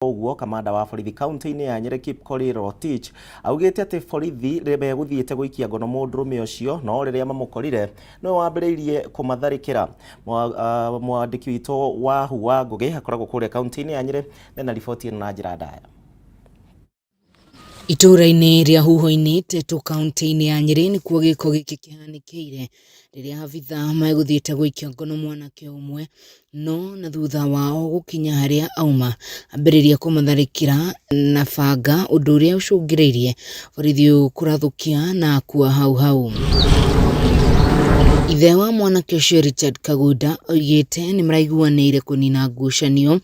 Ũguo kamanda wa borithi kaunti-inĩ ya Nyĩrĩ Kipkorir Rotich augĩte atĩ borithi megũthiĩte gũikia ngono mũndũrũme ũcio no rĩrĩa mamũkorire nĩwe wambĩrĩirie kũmatharĩkĩra. Mwandĩki witũ Wahu wa Ngũgĩ akoragwo kũrĩa kaunti-inĩ ya Nyĩrĩ na riboti ĩno na njĩra ndaya. Itũũra-inĩ rĩa Huho-inĩ, Tetu kaunti-inĩ ya Nyĩrĩ nĩkuo gĩko gĩkĩ kĩhanĩkĩire rĩrĩa abithaa megũthiĩte gũikia ngono mwanake ũmwe no na thutha wao gũkinya harĩa auma ambĩrĩria kũmatharĩkĩra na banga ũndũ ũrĩa ũcũngĩrĩirie borithi ũyũ kũrathũkia na akua hau hau. Ithe wa mwanake ũcio Richard Kagunda oigĩte nĩ maraiguanĩire kũnina ngucanio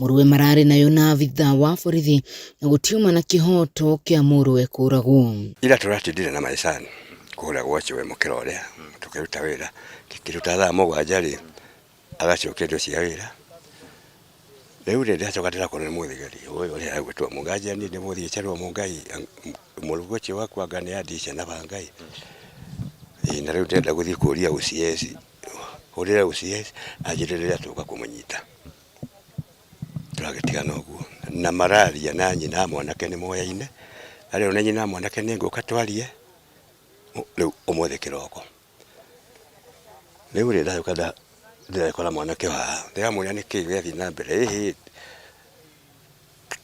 mũrũwe mararĩ nayo na abithaa wa borithi na gũtiuma na kĩhoto kĩa mũrũwe kũragwo. Ira tũratindire na maicani kũrĩa gwa cũwe mũkĩra ũrĩa tũkĩruta wĩra tũkĩruta thaa 7 rĩ agacokia indo cia wĩra rĩu rĩ ndacoka ndĩrakora nĩ mũthigari ũyũ ũrĩa agwĩtwo mũnganjia niĩ ndĩmũthiĩ Charũa Mũngai mũrugo ũcio wakwa anga nĩ andica na bangai ĩĩ na rĩu ndĩrenda gũthiĩ kũria OCS hũrĩre OCS anjĩre rĩrĩa tũka kũmũnyita tũragĩtigana ũguo na mararia na nyina mwanake nĩ moyaine na rĩu na nyina mwanake nĩ ngũka twarie rĩu ũmũthĩ kĩroko rĩu rĩ ndagĩũka ndĩrekora mwanake haha ndĩramũria nĩkĩ gĩathiĩ na mbere ĩhĩ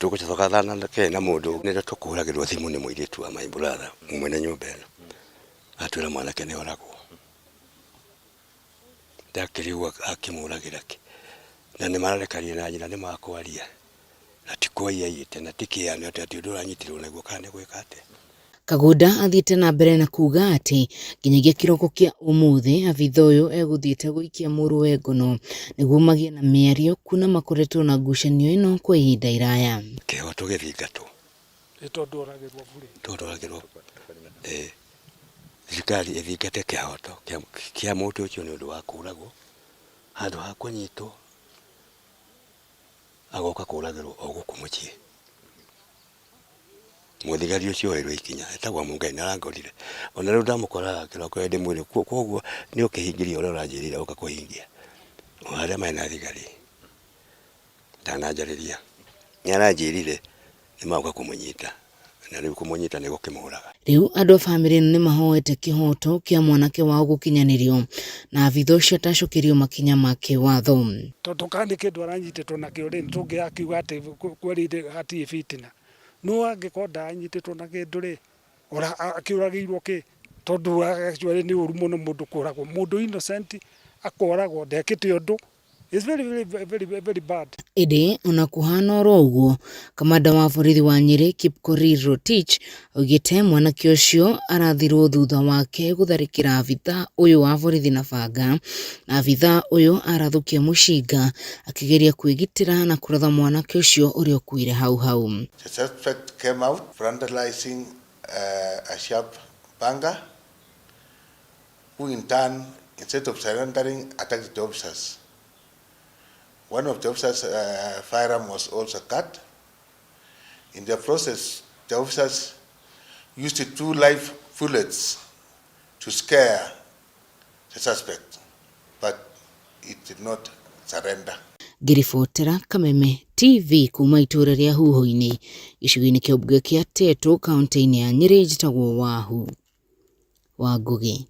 tũgũcoka thaa na mũndũ nĩrĩo tũkũhũragĩrwo thimũ nĩ mũirĩtu wa my brother mwene nyũmba ĩno atwĩra mwanake nĩ oragwo ndakĩrigwo akĩmũragĩra kĩ na nĩ mararekania na nyina nĩ makwaria na ti kwaia aiyĩte na ti kĩano atĩ atĩ ũndũ ũranyitirwo naguo kana nĩ gwĩka atĩa. Kagunda athiĩte na mbere na kuuga atĩ nginyagia kĩroko kĩa ũmũthĩ abitha ũyũ egũthiĩte gũikia mũrũwe ngono nĩguo magĩe na mĩario kuona makoretwo na ngucanio ĩno kwa ihinda iraya. Kĩhoto gĩthingatwo. Ĩ tondũ oragĩrwo burĩ. Tondũ oragĩrwo ĩ thirikari ĩthingate kĩhoto kĩa mũndũ ũcio nĩ ũndũ wa kũragwo handũ ha kũnyitwo agoka kũragĩrwo o gũkũ mũciĩ. Mũthigari ũcio oerwo ikinya etagwo Mũngai nĩ arangorire ona rĩu ndamũkoraga kĩroko ndĩmwĩre koguo nĩ ũkĩhingĩria ũrĩa ũranjĩrire ũka kũhingia o harĩa mena thigari ndananjarĩria nĩ aranjĩrire nĩ magoka kũmũnyita na rĩu kũmũnyita nĩ gũkĩmũraga. Rĩu andũ a bamĩrĩ ĩno nĩ mahoete kĩhoto kĩa mwanake wao gũkinyanĩrio na abitha ũcio atacokerio makinya ma kĩwatho. Tondũ kana nĩ kĩndũ aranyitĩtwo nakĩo rĩ, tũngĩgakiuga atĩ kweli hatirĩ fitina. No angĩkorwo ndaranyitĩtwo na kĩndũ rĩ, akĩũragĩirwo kĩ? Tondũ actually nĩ ũru mũno mũndũ kũragwo. Mũndũ innocent akoragwo ndekĩte ũndũ. It's very, very, very, very bad. Ĩndĩ ona kũhana oro ũguo, kamanda wa borithi wa Nyĩrĩ Kipkorir Rotich oigĩte mwanake ũcio arathirwo thutha wake gũtharĩkĩra abithaa ũyũ wa borithi na banga, na abithaa ũyũ arathũkia mũcinga akĩgeria kwĩgitĩra na kũratha mwanake ũcio ũrĩa ũkuire hau hau. The suspect came out brandishing a sharp panga who in turn, instead of surrendering, attacked the officers. One of the officers' firearm was also cut. In the process, the officers used 2 live bullets to scare the suspect, but it did not surrender. Ngĩribotera Kameme TV kuma itũũra rĩa Huho-inĩ, gĩcigo-inĩ kĩa mbunge kĩa Tetu, kaunti-inĩ ya Nyĩrĩ, njĩtagwo Wahu wa Ngũgĩ.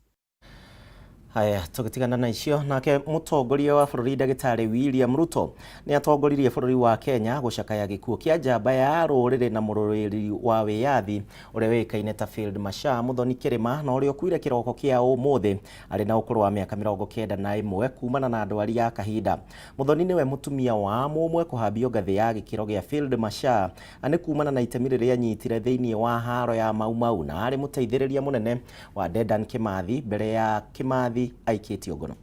Haya, tũgĩtigana na icio nake mũtongoria wa bũrũri ndagĩtarĩ William Ruto nĩ atongoririe bũrũri wa Kenya gũcakaya gĩkuũ kĩa njamba ya rũrĩrĩ na mũrũĩrĩri wa wĩyathi ũrĩa ũĩkaine ta Field Marshal Muthoni Kĩrĩma na ũrĩa ũkuire kĩroko kĩa ũmũthĩ arĩ na ũkũrũ wa mĩaka 91 kumana na ndwari ya kahinda. Muthoni nĩwe mũtumia wa mũmwe kũhambio ngathĩ ya gĩkĩro gĩa Field Marshal na nĩ kumana na itemi rĩrĩa anyitire thĩinĩ wa haro ya Mau Mau na arĩ mũteithĩrĩria mũnene wa Dedan Kimathi mbere ya Kimathi aikĩtio ngono.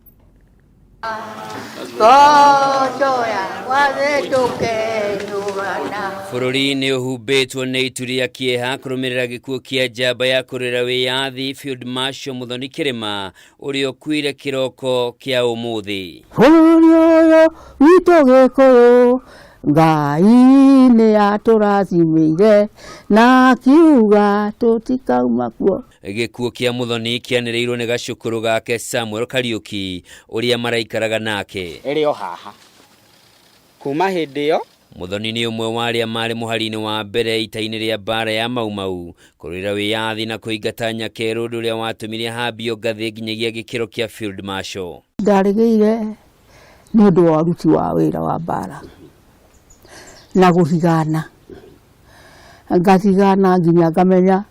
Bũrũri nĩ ũhumbĩtwo nĩ itu rĩa kĩeha kũrũmĩrĩra gĩkuũ kĩa njamba ya kũrũĩra wĩyathi Field Marshal Muthoni Kĩrĩma ũrĩa ũkuire kĩroko kĩa ũmũthĩ. Bũrũri ũyũ witũ Gĩkũyũ Ngai nĩ atũrathimĩire na akiuga tũtikauma kuo. Gĩkuũ kĩa Muthoni kĩanĩrĩirwo nĩ gacũkũrũ gake Samuel Kariũki ũrĩa maraikaraga nake. Ĩrĩ o haha. Kuuma hĩndĩ ĩyo, Muthoni nĩ ũmwe wa arĩa marĩ mũhari-inĩ wa mbere ita-inĩ rĩa mbara ya Mau Mau kũrũĩra wĩyathi na kũingata Nyakerũ, ũndũ ũrĩa watũmire ahambio ngathĩ nginyagia gĩkĩro kĩa Field Marshal. Ndaregeire nĩ ũndũ wa ũruti wa wĩra wa mbara na gũthigana, ngathigana nginya ngamenya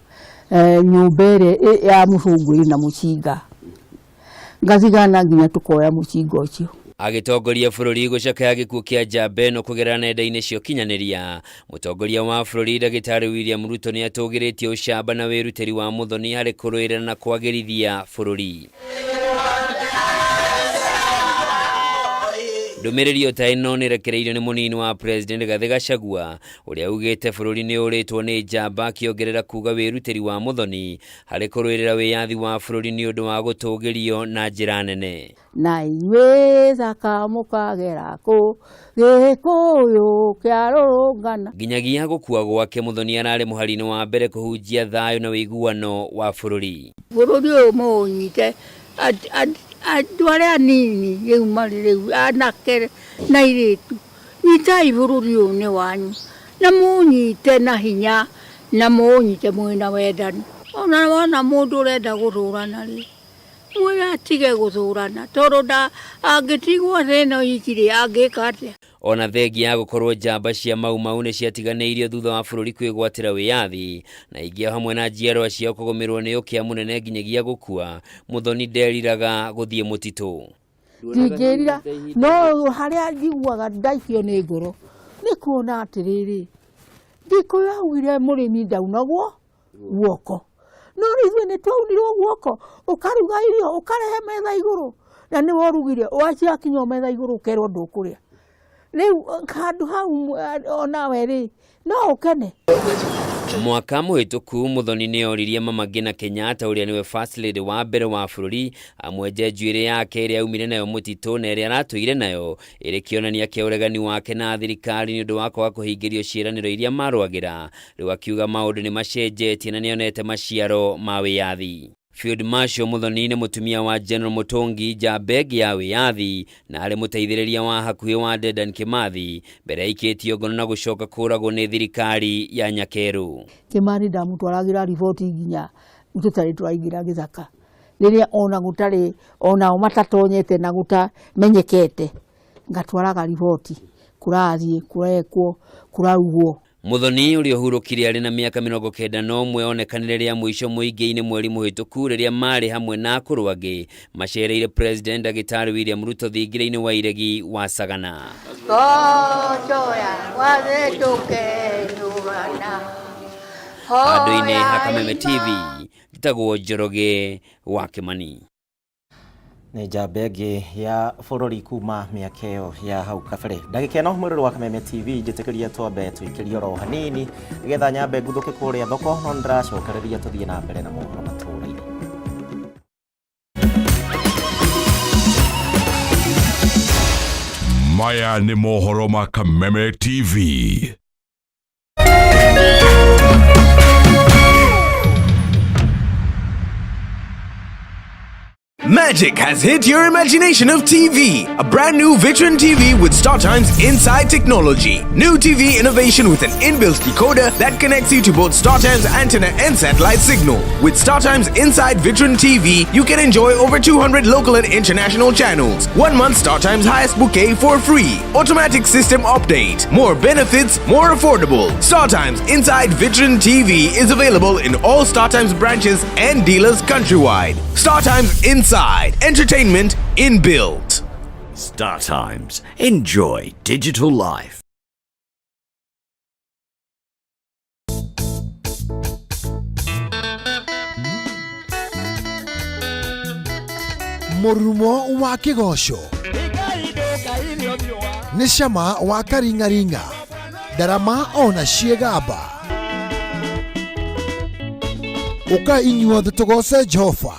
nyũmba ĩrĩa ya mũcũngũ ĩna mũcinga, ngathigana nginya tũkoya mũcinga ũcio. Agĩtongoria bũrũri gũcakaya gĩkuũ kĩa njamba ĩno kũgerera nenda-inĩ cia ũkinyanĩria, mũtongoria wa bũrũri ndagĩtarĩ William Ruto nĩ atũgĩrĩtie ũcamba na wĩrutĩri wa Muthoni harĩ kũrũĩrĩra na kwagĩrithia bũrũri. Ndũmĩrĩri o ta ĩno nĩ ĩrekereirio nĩ mũnini wa President Rigathĩ Gachagua ũrĩa ugĩte bũrũri nĩ ũrĩtwo nĩ njamba, akĩongerera kuga wĩrutĩri wa Muthoni harĩ kũrũĩrĩra wĩyathi wa bũrũri nĩ ũndũ wa gũtũgĩrio na njĩra nene. Na inyuĩ thaka mũkagera kũ Gĩkũyũ kĩarũrũngana. Nginyagia gũkua gwake, Muthoni ararĩ mũhari-inĩ wa mbere kũhunjia thayũ na ũiguano wa bũrũri. Bũrũri ũyũ mũũnyite andũ arĩa anini rĩu marĩ rĩu anake na airĩtu, nyitai bũrũri ũyũ nĩ wanyu na mũũnyite na hinya na mũũnyite mwĩna wendani. Ona wona mũndũ ũrenda gũthũrana rĩ, mwĩre atige gũthũrana tondũ nda angĩtigwo thĩna iki rĩ, angĩka atĩa? Ona thengia ya gũkorwo njamba cia Mau Mau nĩ ciatiganĩirio thutha wa bũrũri kwĩgwatĩra wĩyathi na ingĩ o hamwe na njiarwa ciao kũgũmĩrwo nĩ ũkĩa mũnene nginyagia gũkua, Muthoni nderiraga gũthiĩ mũtitũ. Ndingĩrira, no harĩa njiguaga ndaikio nĩ ngoro nĩ kuona atĩrĩrĩ, Gĩkũyũ augire mũrĩmi ndaunagwo guoko, no rĩu ithuĩ nĩ twaunirwo guoko, ũkaruga irio ũkarehe metha igũrũ na nĩwe ũrugire, waciakinya o metha igũrũ ũkerwo ndũkũrĩa. Rĩu handũ hau onawe rĩ no ũkene. Mwaka mũhĩtũku Muthoni nĩ oririe Mama Ngina Kenyatta ũrĩa nĩwe First Lady wa mbere wa bũrũri amwenje njuĩrĩ yake ĩrĩa aumire nayo mũtitũ na ĩrĩa aratũire nayo ĩrĩ kĩonania kĩa ũregani wake na thirikari nĩ ũndũ wa kwaga kũhingĩrio ciĩranĩro iria marũagĩra. Rĩu akiuga maũndũ nĩ macenjetie na nĩonete maciaro ma wĩyathi. Field Marshal Muthoni nĩ mũtumia wa General Mũtũngi njamba ĩngĩ ya wĩyathi na arĩ mũteithĩrĩria wa hakuhĩ wa Dedan Kimathi mbere aikĩtio ngono na gũcoka kũragwo nĩ thirikari ya Nyakerũ. Kimani ndamũtwaragĩra riboti nginya tũtarĩ tũraingĩra gĩthaka, rĩrĩa ona gũtarĩ onao matatonyete na gũtamenyekete, ngatwaraga riboti kũrathiĩ kũrekwo kũraugwo. Muthoni ũrĩa ũhurũkire arĩ na mĩaka 91 onekanire rĩa mũico mũingĩ-inĩ mweri mũhĩtũku rĩrĩa marĩ hamwe na akũrũ angĩ macereire President Ndagĩtarĩ William Ruto thingira-inĩ wa iregi wa Sagana. Handũ-inĩ ha Kameme TV, njĩtagwo Njoroge wa Kĩmani. Nĩ njamba ĩngĩ ya bũrũri kuma mĩaka ĩyo ya hau kabere. Ndagĩka ĩno mwĩrori wa Kameme TV njĩtĩkĩria twambe tũikĩrie oro hanini nĩgetha nyambe nguthũke kũrĩa thoko, no nĩndĩracokereria tũthiĩ na mbere na mohoro matũũra-inĩ. Maya nĩ mohoro ma Kameme TV. Magic has hit your imagination of TV. A brand new Vitron TV with StarTimes Inside technology. New TV innovation with an inbuilt decoder that connects you to both StarTimes antenna and satellite signal. With StarTimes Inside Vitron TV, you can enjoy over 200 local and international channels. 1 month StarTimes highest bouquet for free. Automatic system update. More benefits, more affordable. StarTimes Inside Vitron TV is available in all StarTimes branches and dealers countrywide. StarTimes Inside. Entertainment inbuilt. StarTimes. Enjoy digital life. Mũrurumo wa kĩgoco nĩ cama wa karingaringa, ndarama ona ciĩgamba. Ũka inyuothe tũgoce Jehova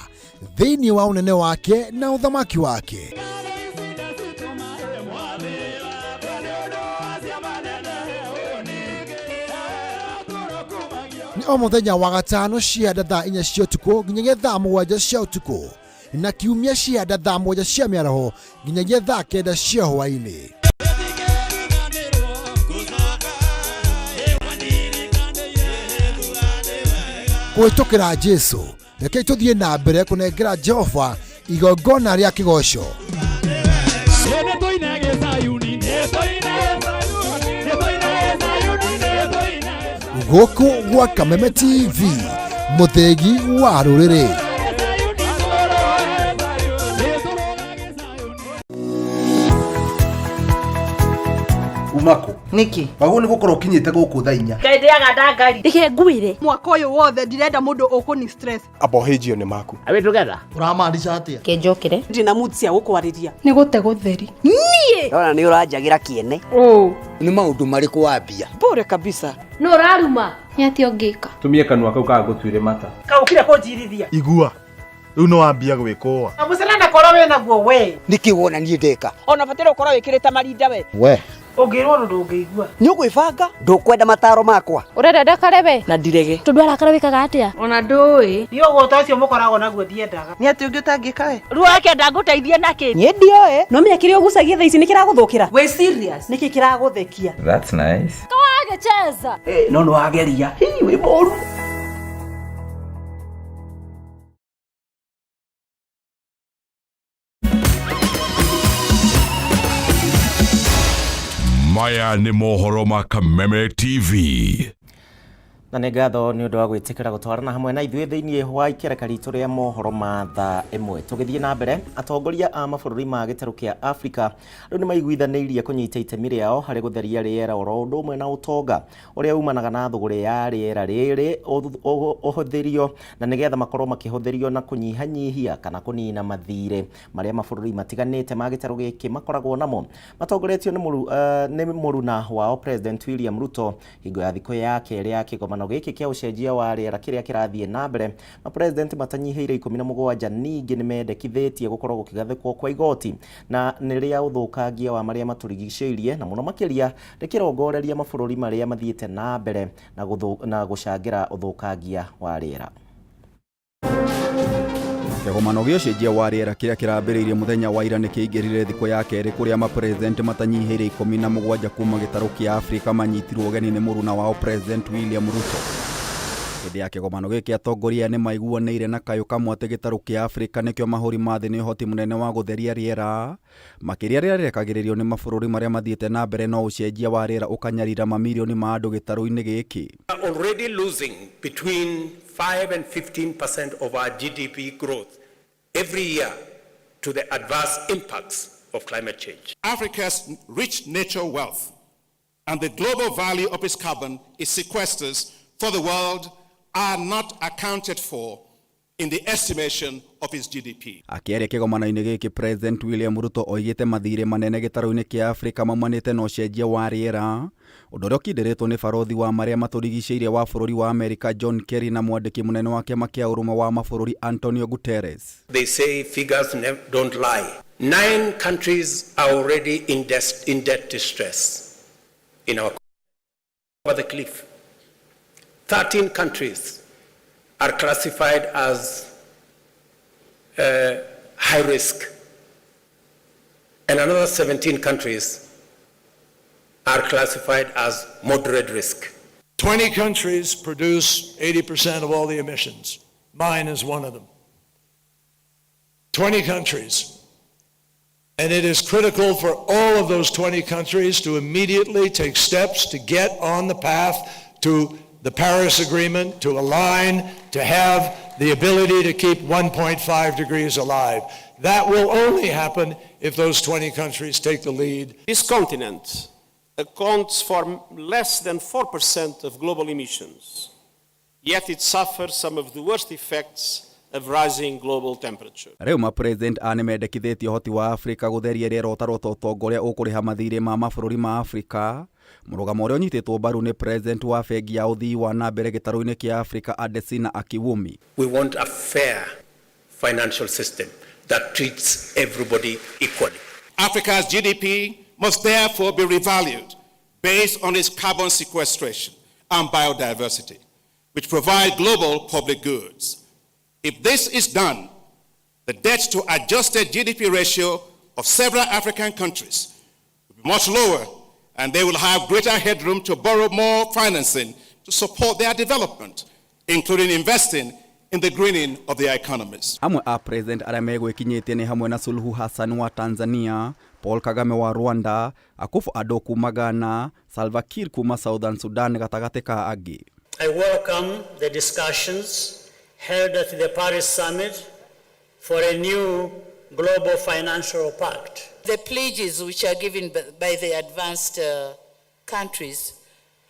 thĩinĩ wa ũnene wake na ũthamaki wake. Nĩ o mũthenya wa gatano cia thaa 4 cia ũtukũ nginyagia thaa 7 cia ũtukũ, na kiumia cia thaa 7 cia mĩaraho nginyagia thaa 9 cia hwaĩ-inĩ. Kũhĩtũkĩra Jesu, rekei tũthiĩ na mbere kũnengera Jehova igongona rĩa kĩgoco. Gũkũ gwa Kameme TV, mũthĩgi wa rũrĩrĩ. Umako niki wagwo nĩ gũkorwo ũkinyĩte gũkũ thaa inya. Ngai ndĩaga ndangari. Reke ngwĩre mwaka ũyũ wothe ndirenda mũndũ ũkũni stress. Amba ũhĩnjio nĩ maku. Are we together? Ũramaanisha atĩa? Kĩnjũkĩre. Ndina mood cia gũkwarĩria. Nĩ gũte gũtheri. Niĩ Ndona nĩ ũranjagĩra kĩene. Ũũ. Nĩ maũndũ marĩkũ wambia? Bure kabisa. Nũ ũraruma? Nĩ atĩa ũngĩka? Tumie kanua kau kaga gũtuĩre mata. Kaũkire kũnjirithia. Igua rĩu nĩ wambia gwĩkũa. Mũcene na koro wĩ naguo we. Nĩkĩ wona niĩ ndeka? Ona bataire ũkorwo wĩkĩrĩte marinda we. We Ũngĩrwo ũndũ ndũngĩigua. Nĩ ũgwĩbanga? Ndũkwenda mataro makwa? Ũrenda ndakare we? Na ndirege. Tondũ arakara wĩkaga atĩa? Ona ndũĩ. Niĩ ũgũta ũcio mũkoragwo naguo ndiendaga. Nĩ atĩ ũngĩ ũtangĩka we? Ruo akenda ngũteithie nakĩ? Niĩ ndioĩ. No menya kĩrĩa ũgucagia thaa ici nĩ kĩragũthũkĩra. Wĩ serious? Nĩkĩ kĩragũthekia? That's nice. Kawagĩcheza. No nĩ wageria. Hii wĩ mũru. Maya nĩ mohoro ma Kameme TV. Na nĩ ngatho nĩ ũndũ wa gwĩtĩkĩra gũtwarana hamwe na ithuĩ thĩinĩ wa ikereka ritũ rĩa mohoro ma thaa ĩmwe. Tũgĩthiĩ na mbere, atongoria a mabũrũri ma gĩtarũ kĩa Afrika rĩu nĩ maiguithanĩirie kũnyita itemi rĩao harĩ gũtheria rĩera oro ũndũ ũmwe na ũtonga ũrĩa umanaga na thũgũrĩ ya rĩera rĩrĩ ũhũthĩrio na nĩgetha makorwo makĩhũthĩrio na kũnyihanyihia kana kũnina mathirĩ marĩa mabũrũri matiganĩte ma gĩtarũ gĩkĩ makoragwo namo. Matongoretio nĩ mũruna wao President William Ruto hingo ya thikũ ya kerĩ ya kĩgomano gĩkĩ kĩa ũcenjia wa rĩera kĩrĩa kĩrathiĩ na mbere. Mapresident matanyihĩire 17 ningĩ nĩmendekithĩtie gũkorwo gũkĩgathĩkwo kwa igoti na nĩ rĩa ũthũkangia wa marĩa matũrigicĩirie na mũno makĩria rĩkĩrongoreria mabũrũri marĩa mathiĩte na mbere na gũcangĩra ũthũkangia wa rĩera. Kĩgomano gĩa ũcenjia wa rĩera kĩrĩa kĩrambĩrĩirie mũthenya wa ira nĩkĩingĩrire thikũ ya kerĩ kũrĩa mapresident matanyihĩire 17 kuma gĩtarũ kĩa Afrika manyitirwo ũgeni nĩ mũruna wao President William Ruto. Hĩndĩ ya kĩgomano gĩkĩ atongoria nĩ maiguanĩire na kayũ kamwe atĩ gĩtarũ kĩa Afrika nĩkĩo mahũri ma thĩ nĩ ũhoti mũnene wa gũtheria rĩera makĩria rĩrĩa rĩrekagĩrĩrio nĩ mabũrũri marĩa mathiĩte na mbere no ũcenjia wa rĩera ũkanyarira mamirioni ma andũ gĩtarũ-inĩ gĩkĩ. Already losing between 5 and 15% of our GDP growth every year to the adverse impacts of climate change. Africa's rich natural wealth and the global value of its carbon it sequesters for the world are not accounted for in the estimation of its GDP. Akĩaria kĩgomano-inĩ gĩkĩ President William Ruto oigĩte mathirĩ manene gĩtarũ-inĩ kĩa Afrika maumanĩte na ũcenjia wa rĩera, ũndũ ũrĩa ũkindĩrĩtwo nĩ barothi wa marĩa matũrigicĩirie wa bũrũri wa Amerika John Kerry na mwandĩki mũnene wa kĩama kĩa ũrũmwe wa mabũrũri Antonio Guterres. They say figures don't lie. 9 countries are already in debt distress in our over the cliff. 13 countries are classified as high risk, and another 17 countries are classified as moderate risk. 20 countries produce 80% of all the emissions. Mine is one of them. 20 countries. And it is critical for all of those 20 countries to immediately take steps to get on the path to the Paris Agreement, to align, to have the ability to keep 1.5 degrees alive. That will only happen if those 20 countries take the lead. This continent accounts for less than 4% of global emissions, yet it suffers some of the worst effects of rising global temperature. Rĩu mapresident a nĩmendekithĩtie ũhoti wa Afrika gũtheria rĩera ũtarwo ta ũtonga ũrĩa ũkũrĩha mathirĩ ma mabũrũri ma Afrika, mũrũgamo ũrĩa ũnyitĩtwo mbaru nĩ president wa bengi ya ũthii wa na mbere gĩtarũ-inĩ kĩa Afrika Adesina Akiwumi. We want a fair financial system that treats everybody equally. Africa's GDP must therefore be revalued based on its carbon sequestration and biodiversity, which provide global public goods. If this is done, the debt to adjusted GDP ratio of several African countries will be much lower, and they will have greater headroom to borrow more financing to support their development, including investing in the greening of their economies. Amwe a president arĩa megwĩkinyĩtie nĩ hamwe na Suluhu Hassan wa Tanzania, Paul Kagame wa Rwanda, Akufo-Addo kuma Ghana, Salva Kiir kuma Southern Sudan gatagatĩ ka angĩ. I welcome the discussions held at the Paris Summit for a new global financial pact. The pledges which are given by the advanced countries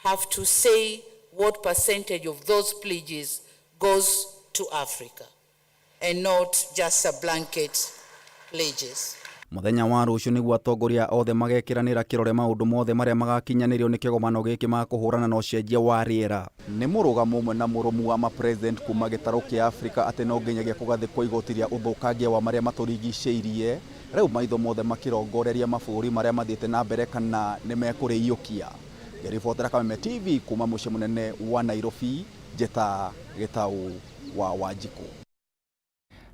have to say what percentage of those pledges goes to Africa and not just a blanket pledges. Mũthenya wa rũciũ nĩguo atongoria othe magekiranĩra kĩrore maũndũ mothe marĩa magakinyanĩrio nĩ kĩgomano gĩkĩ ma kũhũrana na ũcenjia wa rĩera. Nĩ mũrũgamo ũmwe na mũrũmu wa mapresident kuma gĩtarũ kĩa Afrika atĩ no nginyagia kũgathĩkwo igoti rĩa ũthũkangia wa marĩa matũrigicĩirie, rĩu maitho mothe makĩrongoreria mabũrũri marĩa mathiĩte na mbere kana nĩmekũrĩiyũkia. Ngĩribotera Kameme TV kuma mũciĩ mũnene wa Nairobi, Njĩta Gĩtaũ wa Wanjikũ.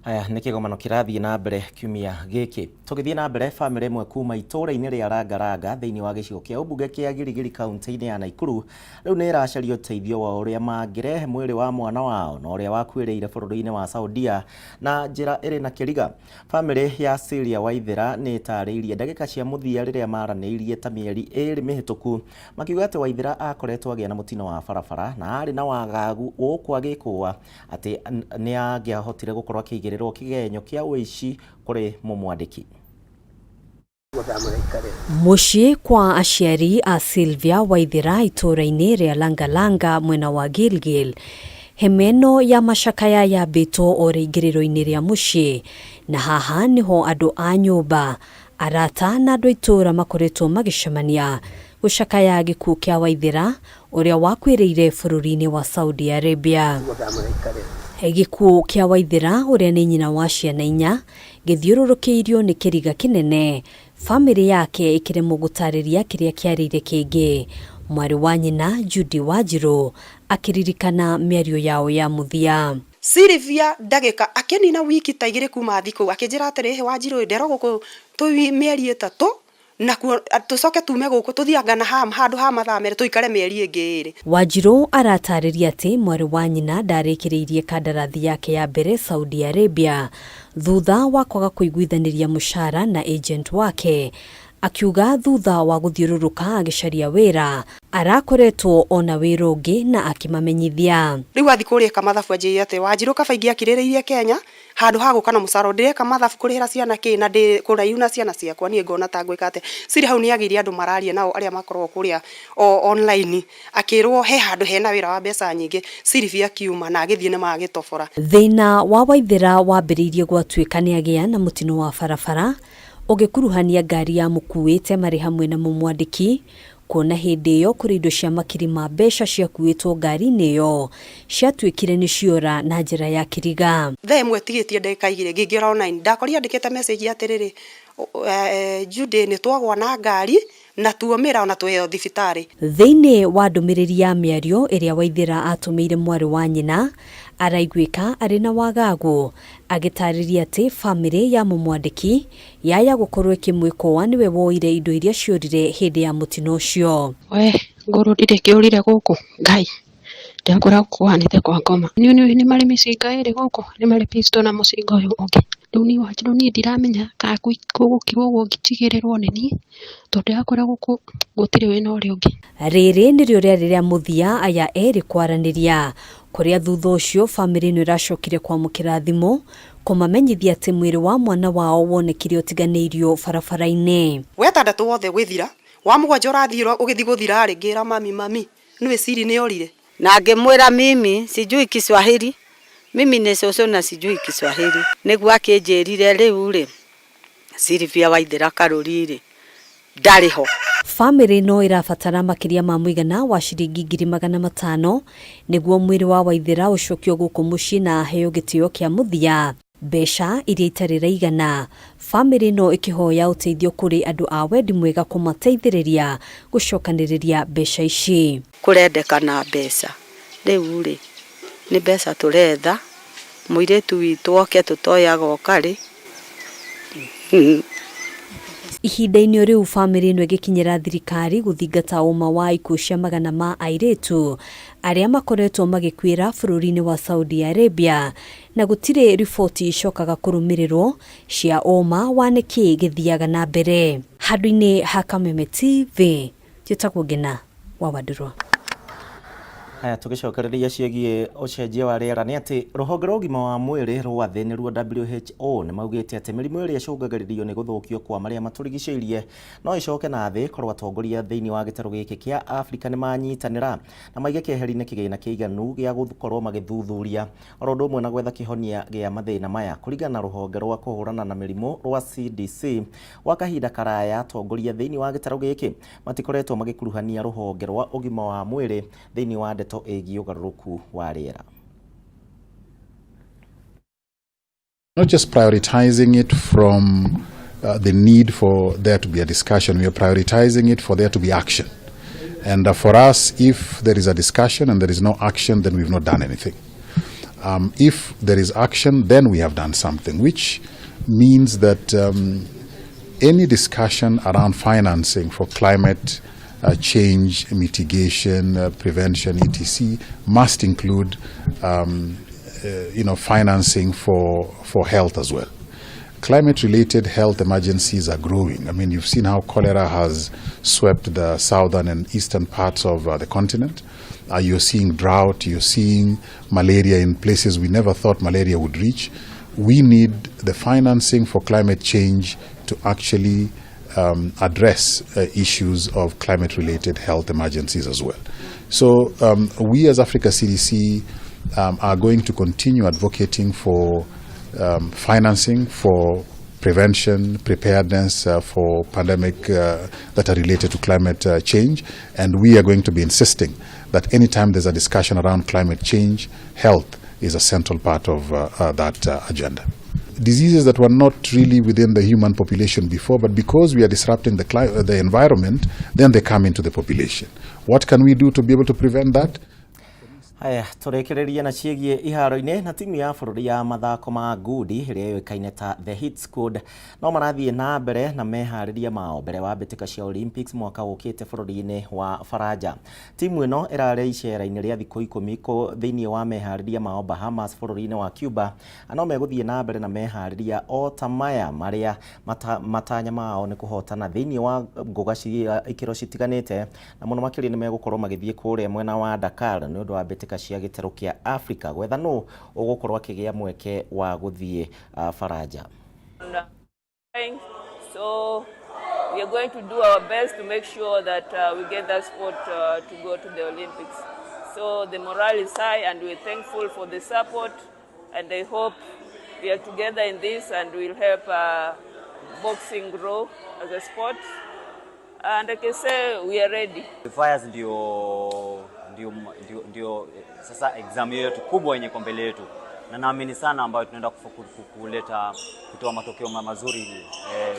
Aya nĩ kĩgomano kĩrathiĩ na mbere kiumia gĩkĩ. Tũgĩthiĩ na mbere, bamĩrĩ ĩmwe kuma itũũra-inĩ rĩa Langalanga thĩinĩ wa gĩcigo kĩa ũmbunge kĩa Giligili kaunti-inĩ ya Nakuru rĩu nĩ ĩracaria ũteithio wa ũrĩa mangĩrehe mwĩrĩ wa mwana wao na ũrĩa wakuĩrĩire bũrũri-inĩ wa Saudia na njĩra ĩrĩ na kĩriga. Bamĩrĩ ya Celia Waithera nĩ ĩtarĩirie ndagĩka cia mũthia rĩrĩa maranĩirie ta mĩeri 2 mĩhĩtũku makiuga atĩ Waithera akoretwo agĩa na mũtino wa barabara na arĩ na wagagu gũkũ agĩkũa atĩ nĩ angĩahotire gũkorwo akĩigĩrĩrwo kĩgenyo kĩa ũici kũrĩ mũmwandĩki. Mũciĩ kwa aciari a Sylvia Waithera itũũra-inĩ rĩa Langalanga mwena wa Gilgil, hema ĩno ya macakaya yambĩtwo o rĩingĩrĩro-inĩ rĩa mũciĩ, na haha nĩho andũ a nyũmba, arata na andũ a itũũra makoretwo magĩcemania gũcakaya gĩkuũ kĩa Waithera ũrĩa wakuĩrĩire bũrũri-inĩ wa Saudi Arabia. Gĩkuũ kĩa Waithera ũrĩa nĩ nyina wa ciana 4 gĩthiũrũrũkĩirio nĩ kĩriga kĩnene, bamĩrĩ yake ĩkĩremwo gũtarĩria kĩrĩa kĩarĩire kĩngĩ. Mwarĩ wa nyina Judy Wanjiru akĩririkana mĩario yao ya mũthia. Sylvia ndagĩka akĩnina wiki ta 2 kuma thikũ akĩnjĩra atĩrĩ, Wanjiru nderwo gũkũ tũ mĩeri 3 nakuo tũcoke tume gũkũ tũthiĩ anga na handũ ha mathaa 2 tũikare mĩeri ĩngĩ 2. Wanjiru aratarĩria atĩ mwarĩ wa nyina ndarĩkĩrĩirie kandarathi yake ya mbere Saudi Arabia thutha wa kwaga kũiguithanĩria mũcara na agent wake, akiuga thutha wa gũthiũrũrũka agĩcaria wĩra arakoretwo ona wĩra ũngĩ na akĩmamenyithia. Rĩu athiĩ kũrĩa eka mathabu anjĩrire atĩ Wanjiru kaba ingĩakirĩrĩirie Kenya handũ ha gũka na mũcara ndĩreka mathabu kũrĩhĩra ciana kĩ na ndĩ kũraihu na ciana ciakwa niĩ ngona ta ngwĩka atĩa. Siri hau nĩagĩire andũ mararia nao arĩa makoragwo kũrĩa online akĩrwo he handũ hena wĩra wa mbeca nyingĩ. Sylvia akiuma na agĩthiĩ nĩ magĩtobora. Thĩna wa Waithera wambĩrĩirie gwatuĩka nĩagĩa na mũtino wa barabara ũgĩkuruhania ngari ya mũkuĩte marĩ hamwe na mũmwandĩki, kuona hĩndĩ ĩyo kũrĩ indo cia makiri ma mbeca ciakuĩtwo ngari-inĩ ĩyo ciatuĩkire nĩ ciora na njĩra ya kĩriga. Thaa ĩmwe tigĩtie ndagĩka 2 ngĩingĩra online ndakorire andĩkĩte message atĩrĩrĩ, Judy nĩ twagwa na ngari na tuomĩra ona tweheo thibitarĩ. Thĩinĩ wa ndũmĩrĩri ya mĩario ĩrĩa Waithera atũmĩire mwarĩ wa nyina, araiguĩka arĩ na wagagu agĩtarĩria atĩ bamĩrĩ ya mũmwandĩki yaya gũkorwo ĩkĩmwĩkũa nĩwe woire indo iria ciorire hĩndĩ ya mũtino ũcio. We ngũrũ ndirĩ kĩũrire gũkũ Ngai ndakũra kũhanĩte kwa ngoma nĩ nĩ marĩ mĩcinga ĩrĩ gũkũ nĩ marĩ pistol na mũcinga ũyũ ũngĩ rĩu niĩ Wanjiru niĩ ndiramenya kana gũgũkirwo ũguo ngĩtigĩrĩrwo nĩ niĩ tondũ ndĩrakora gũkũ gũtirĩ wĩna ũrĩa ũngĩ. Rĩrĩ nĩrĩo rĩarĩ rĩa mũthia aya erĩ kwaranĩria, kũrĩa thutha ũcio bamĩrĩ ĩno ĩracokire kwamũkĩra thimũ kũmamenyithia atĩ mwĩrĩ wa mwana wao wonekire ũtiganĩirio barabara-inĩ. Wetandatũ wothe gwĩthira wa 7 ũrathiĩ ũgĩthiĩ gũthira rĩ, ngĩra mami, mami nĩwe siri nĩ orire. Na ngĩmwĩra mimi sijui Kiswahili, mimi ni cũcũ na sijui Kiswahili. Nĩguo akĩnjĩrire rĩu rĩ Sylvia Waithera Karũri rĩ ndarĩ ho. Bamĩrĩ no ĩrabatara makĩria ma mũigana wa ciringi 500,000 nĩguo mwĩrĩ wa Waithera ũcokio gũkũ mũciĩ na aheo gĩtĩo kĩa mũthia. Mbeca iria itarĩ raigana, bamĩrĩ no ĩkĩhoya ũteithio kũrĩ andũ a wendi mwega kũmateithĩrĩria gũcokanĩrĩria mbeca ici. Kũrendekana mbeca rĩu rĩ nĩ mbeca tũretha mũirĩtu witũ oke tũtoyaga oka rĩ. Ihinda-inĩ o rĩu bamĩrĩ ĩno ĩgĩkinyĩra thirikari gũthingata ũma wa ikuũ cia magana ma airĩtu arĩa makoretwo magĩkuĩra bũrũri-inĩ wa Saudi Arabia na gũtirĩ riboti icokaga kũrũmĩrĩrwo cia ũma wa nĩkĩ gĩthiaga na mbere. Handũ-inĩ ha Kameme TV, njĩtagwo Ngina wa Wandũrwa. Haya, tũgĩcokereria ciĩgiĩ ũcenjia wa rĩera nĩ atĩ rũhonge rwa ũgima wa mwĩrĩ rwa thĩ nĩruo WHO nĩ maugĩte atĩ mĩrimũ ĩrĩa ĩcũngagĩrĩrio nĩ gũthũkio kwa marĩa matũrigicĩirie no ĩcoke na thĩ korwo atongoria thĩinĩ wa gĩtarũ gĩkĩ kĩa Afrika nĩ manyitanĩra na maige keheri-inĩ kĩgĩna kĩiganu gĩa gũkorwo magĩthuthuria oro ũndũ ũmwe na gwetha kĩhonia gĩa mathĩna maya. Kũringana na rũhonge rwa kũhũrana na mĩrimũ rwa CDC, gwa kahinda karaya atongoria thĩinĩ wa gĩtarũ gĩkĩ matikoretwo magĩkuruhania rũhonge rwa ũgima wa mwĩrĩ thĩinĩ wa ndeto ĩgiĩ ũgarũrũku wa rĩera. Not just prioritizing it from the need for there to be a discussion, we are prioritizing it for there to be action. And for us, if there is a discussion and there is no action, then we've not done anything. If there is action, then we have done something, which means that any discussion around financing for climate change, mitigation, prevention, etc., must include financing for health as well. Climate-related health emergencies are growing. I mean, you've seen how cholera has swept the southern and eastern parts of the continent. You're seeing drought, you're seeing malaria in places we never thought malaria would reach. We need the financing for climate change to actually address issues of climate-related health emergencies as well. So we as Africa CDC are going to continue advocating for financing for prevention, preparedness for pandemic that are related to climate change. And we are going to be insisting that anytime there's a discussion around climate change, health is a central part of that agenda. Diseases that were not really within the human population before, but because we are disrupting the environment, then they come into the population. What can we do to be able to prevent that? Haya, tũrĩkĩrĩria na ciĩgiĩ iharo-inĩ na timu ya bũrũri ya mathako ma ngundi ĩrĩa yũĩkaine ta The Hit Squad no marathiĩ na mbere na meharĩria mao mbere wa mbĩtĩka cia Olympics mwaka ũkĩte bũrũri-inĩ wa Faranja. Timu ĩno ĩrarĩ icera-inĩ rĩa thikũ 10 thĩinĩ wa meharĩria mao Bahamas bũrũri-inĩ wa Cuba, na no megũthiĩ na mbere na meharĩria o ta maya marĩa matanya mao nĩ kũhotana thĩinĩ wa ngũga cia ikĩro citiganĩte, na mũno makĩria nĩ megũkorwo magĩthiĩ kũrĩa mwena wa Dakar nĩ ũndũ wa mbĩtĩka cia gĩtarũ kĩa Afrika gwetha nũ ũgũkorwo akĩgĩa mweke wa gũthiĩ Faranja. So we are going to do our best to make sure that we get that spot to go to the Olympics. So the morale is high and we're thankful for the support, and I hope we are together in this and we'll help boxing grow as a sport. And I can say we are ready. Qualifiers ndio sasa exam yetu kubwa yenye kwa mbele yetu, na naamini sana ambayo tunaenda kuleta kutoa matokeo mazuri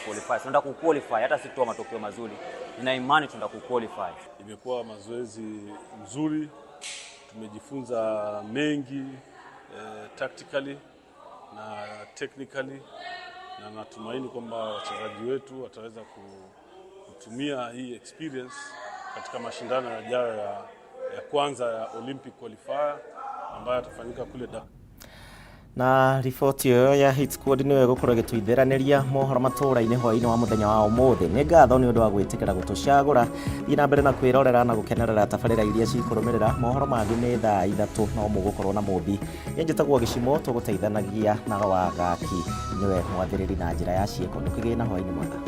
qualifiers. Tunaenda kuqualify, hata si kutoa matokeo mazuri, nina imani tunaenda kuqualify. Imekuwa mazoezi mzuri, tumejifunza mengi tactically na technically, na natumaini kwamba wachezaji wetu wataweza kutumia hii experience katika mashindano yajayo ya kwanza ya Olympic qualifier ambayo yatafanyika kule Dakar. Na riboti ĩyo ya Hit Squad nĩyo ĩgũkorwo ĩgĩtũithĩranĩria mohoro matũra-inĩ hwaĩ-inĩ wa mũthenya wa ũmũthĩ. Nĩ ngatho nĩ ũndũ wa gwĩtĩkĩra gũtũcagũra. Thiĩ na mbere na kwĩrorera na gũkenerera tabarĩra iria cikũrũmĩrĩra. Mohoro mangĩ nĩ thaa 3 no mũgũkorwo na Mũmbi. Niĩ njĩtagwo Gĩcimo, tũgũteithanagia na Wagaki nĩwe mwathĩrĩri na njĩra ya ciĩko. Ndũkĩgĩe na hwaĩ-inĩ mwega.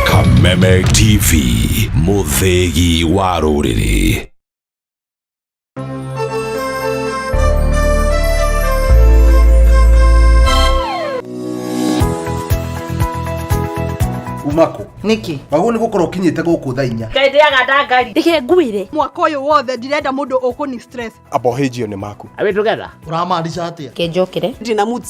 Kameme TV, mũthĩgi wa rũrĩrĩ. Umako Niki waguo nĩ gũkorwo ũkinyĩte gũkũ thaa 4. Ngai ndĩaga ndangari. Reke ngwĩre mwaka ũyũ wothe ndirenda mũndũ ũkũni stress. Amba ũhĩnjio nĩ maku. Are we together? Ũramaanisha atĩa? Kenjokere. Ndina moods.